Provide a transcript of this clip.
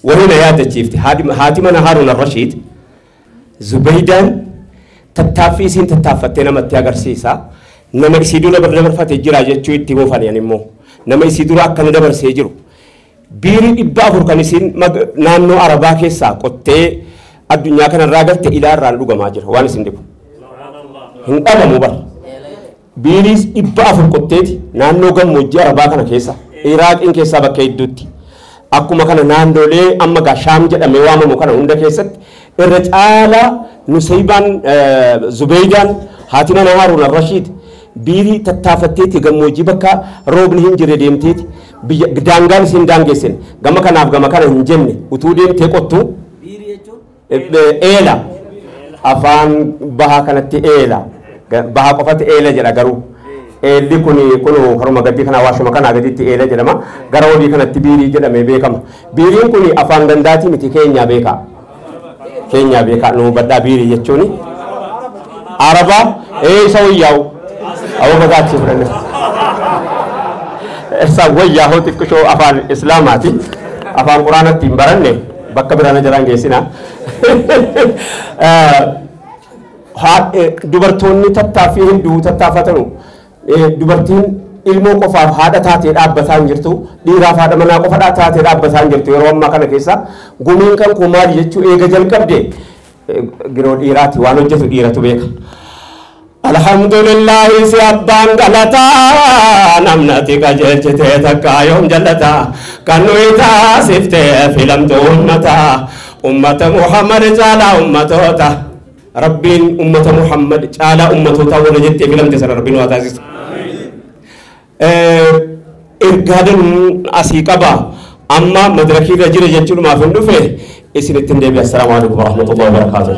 Wahina yaadachiifte haati mana Haaruun Rashiid Zubaydaan tattaaffii isiin tattaaffattee namatti agarsiisa. Nama isii dura dabarfatee jira jechuu itti himuufan immoo nama isii dura akkana dabarsee jiru. Biirii 400 kan isiin naannoo Arabaa keessaa qottee addunyaa kanarraa galte ilaarraan dhugamaa jira waan isin dhibu. Hin dhabamu bara. Biirii 400 qotteeti naannoo gammoojjii Arabaa kana keessa Iraaqiin keessaa bakka hedduutti. Akkuma kana naannolee amma gaa Shaam jedhamee waamamu kana hunda keessatti irra caalaa Nusaybaan Zubaydaan haati mana Haaruun Rashiid biirii tattaafatteeti gammoojjii bakka roobni hin jirre deemteeti biyya daangaan isin daangeessin gama kanaaf gama kana hin jenne utuu deemtee qottu eela afaan bahaa kanatti eela bahaa qofatti eela jedha garuu eelli kun kun haruma gadii kana waashuma kanaa gaditti eela jedhama gara olii kanatti biirii jedhamee beekama biiriin kun afaan gandaatii miti keenyaa beekaa nu baddaa biirii jechuuni araba isa wayyaa'u awwa bagaachii fudhanne isa wayyaa'u xiqqishoo afaan islaamaati afaan quraanatti hin baranne bakka biraana jalaan geessina dubartoonni tattaaffii hedduu tattaafatanu dubartiin ilmoo qofaaf haadha taatee dhaabbataa hin jirtu dhiiraaf haadha manaa qofa taatee dhaabbataa hin jirtu yeroo ammaa kana keessa gumiin kan koo maali jechuu eega jalqabde giroo dhiiraati waan hojjetu dhiiratu beeka. Alhamdulillahi si abbaan galataa namnati qajeelchitee takkaa yoom jallataa kan nuyi taasiftee filamtu ummataa ummata Muhammad caalaa ummatoota Rabbiin ummata Muhammad caalaa ummatoota warra jettee filamte sana Rabbiin waa taasisu. Ergaadan asii qaba amma madarakii irra jira jechuudhumaaf hin dhufe isin ittiin deebi'a. Assalaamu alaikum warahmatullahi wabarakaatuh.